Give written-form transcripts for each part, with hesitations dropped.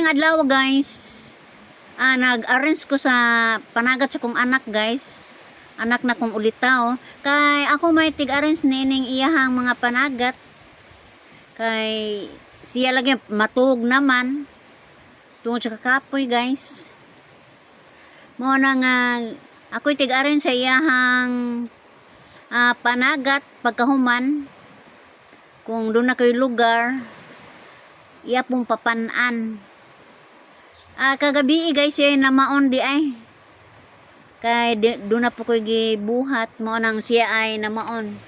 Kaning adlaw, guys, nag-arrange ko sa panagat sa kong anak, guys. Anak na kong ulitaw. Kay ako may tig-arrange nining iyahang mga panagat. Kay siya lagi matug naman. Tungod sa kakapoy, guys. Mo na nga ako'y tig-arrange sa iyahang panagat pagkahuman. Kung doon na kayo lugar, iya pong papanan. Kagabi, guys, siya namaon di ay. Kay doon na po ko'y gibuhat mo nang siya ay namaon.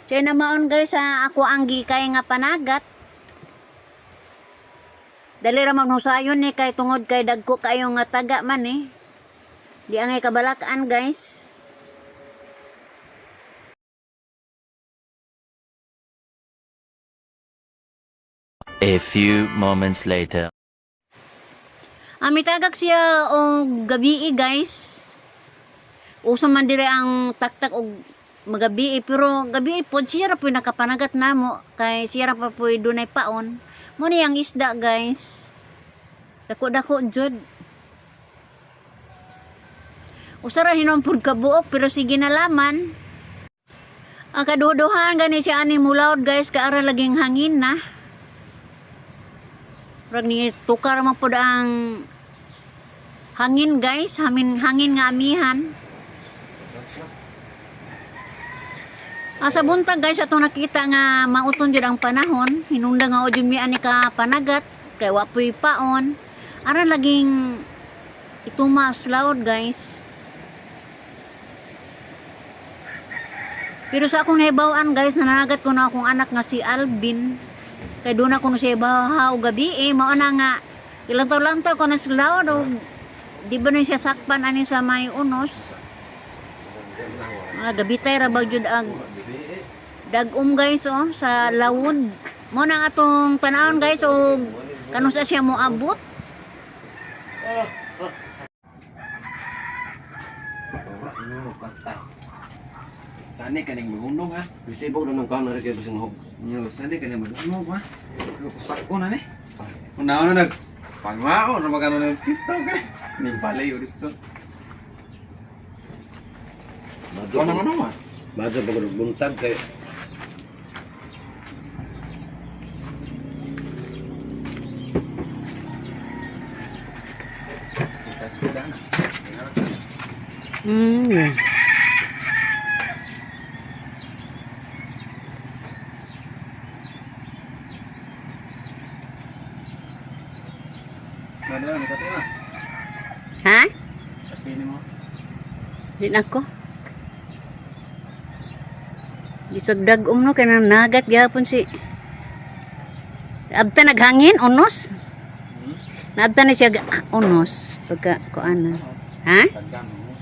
Siya namaon, guys, sa ako ang gikay nga panagat. Dali ra man husayon ni kay tungod kay dagko kayo nga taga man eh. Di angay kabalakan, guys. A few moments later. Mitagak siya og gabi, guys. Uso man dire ang taktak og magabi, pero gabi pod siya ra po'y nakapanagat namo kay siya ra pa po'y dunay paon. Mo ni ang isda, guys. Dako-dako jud. Usa ra hinon pud kabuok pero sige na laman. Ang kaduduhan gani siya ani mulawd, guys, kaara laging hangin na. Murag ni tukar man pud ang hangin, guys, hangin hangin nga amihan. Sa buntag, guys, atong nakita nga mauton jud ang panahon, hinungdan nga jud mi ani ka panagat kay wa poy paon. Aran laging itumas loud, guys. Pero sa akong nahibaw-an, guys, nananagat ko na akong anak nga si Alvin. Kay doon ako siya bahaw gabi eh, mao na nga ilang taon ko na sila og di ba na siya sakpan ani sa may unos. Mga gabitay ra ba jud ang dag-um, guys, oh, sa lawod. Mo na ang atong tanawon, guys, og kanusa siya moabot. Sani ka ning magunong ha. Bisibog na ng kaon na rin kayo sa hog. Yo, sani ka ning magunong ha. Kusako na ni. Una na nag pangmao na magano na TikTok eh. Ning balay ulit so. Madyo Ano man ha? Madyo pag buntag kay Ano na kape na? Ha? Kape ni mo. Di na ko. Bisag dag-um no kay nagat gyapon si Abta naghangin unos. Naabta na siya unos pagka kuana. Ha? Tandaan mo.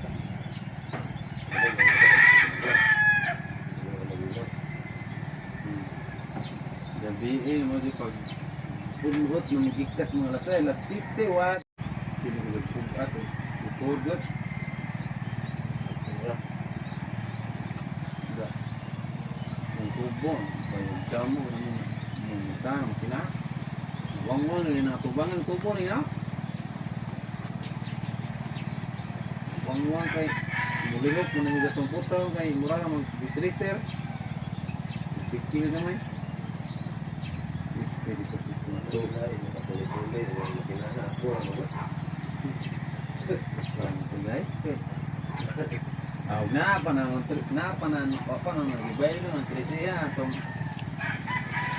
Gabi eh mo di pag bunhot nung gikas mga lasay las 7 wa. Dili ko nagpugat eh. Tugot. Da. Ang tubo, bayag damo ni munta ang kina. Wangwang ni natubangan tubo ni na. Wangwang kay mulihok mo na gatong putong kay mura na mag tracer. Bigil gamay. Pwede ko ito. Tuloy ang makinana ako ano ba? Parang ito, guys. Aw na pa na na pa na pa pa na nagibay na ang tresiya atong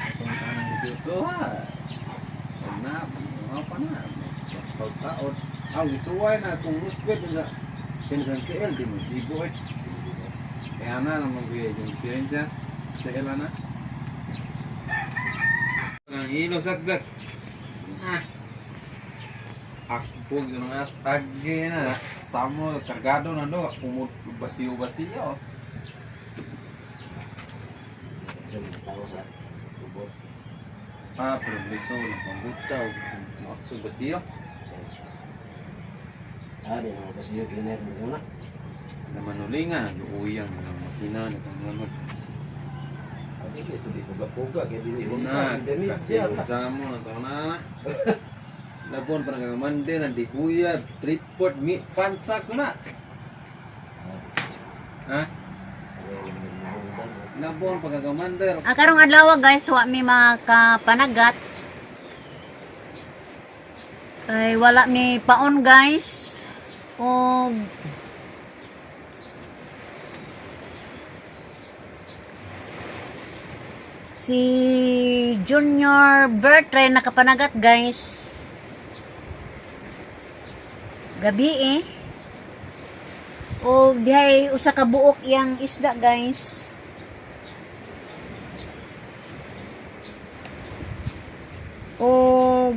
atong tanang 18 ha. Aw na pa pa na. Pagkaon. Aw gisuway na atong rusbet na kinsan KL di mo sigo eh. Kaya na naman kuya yung experience ha. TL na. Ang ilo sakzak. Ah. Akpog yung as age na samo kargado na do umot basiyo basiyo. Tao sa ubot. Ah, pero biso ng pangbuta makso basiyo. Ah, di na kasi yung cleaner na na. Naman ulinga uyang ng makina na kang lamag. Ah, dili ito di puga-puga kay dili Na dami kasi siya. mo na to na. Labon pa nang Monday nang dibuya, tripod mi pansak ko na. Ha? Labon pa kang Monday. Ah, karong adlaw guys, wa mi makapanagat. Kay wala mi paon, guys. Og si Junior Bertrand nakapanagat, guys. Gabi eh. Og dihay usa ka buok iyang isda, guys. Og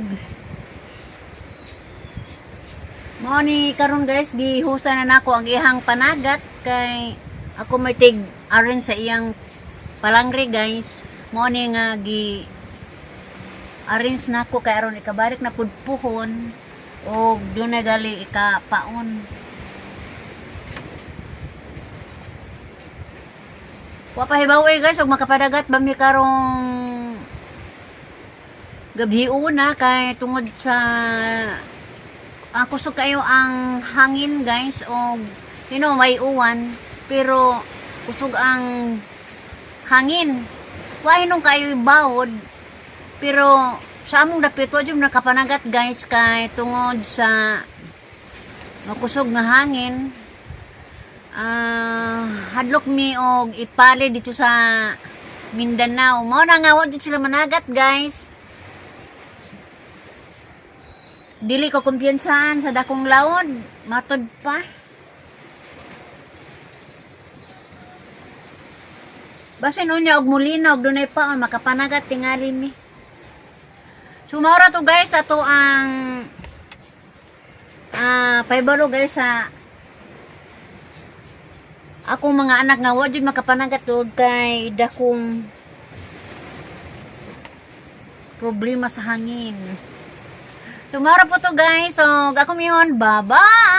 mao ni karon guys, gihusa na nako ang iyang panagat kay ako may tig aron sa iyang palangre, guys. Mao ni nga gi arrange nako kay aron ikabalik na pud puhon og dunay gali ikapaon. Wa pa hibaw eh, guys, og makapadagat ba mi karong gabi una kay tungod sa kusog kayo ang hangin, guys, og may uwan pero kusog ang hangin. Wa hinong kayo bawod pero sa among dapit wa jud nakapanagat, guys, kay tungod sa makusog nga hangin. Hadlok mi og ipali dito sa Mindanao. Mao na nga wa jud sila managat, guys. Dili ko kumpiyansaan sa dakong laod. Matod pa. Basin unya og mulinog dunay pa on makapanagat tingali mi. So mao ra to guys, ato ang paibalo guys sa akong mga anak nga wa jud makapanagat tungod kay dakong problema sa hangin. So, mara po to guys. So, ako yun. Bye-bye!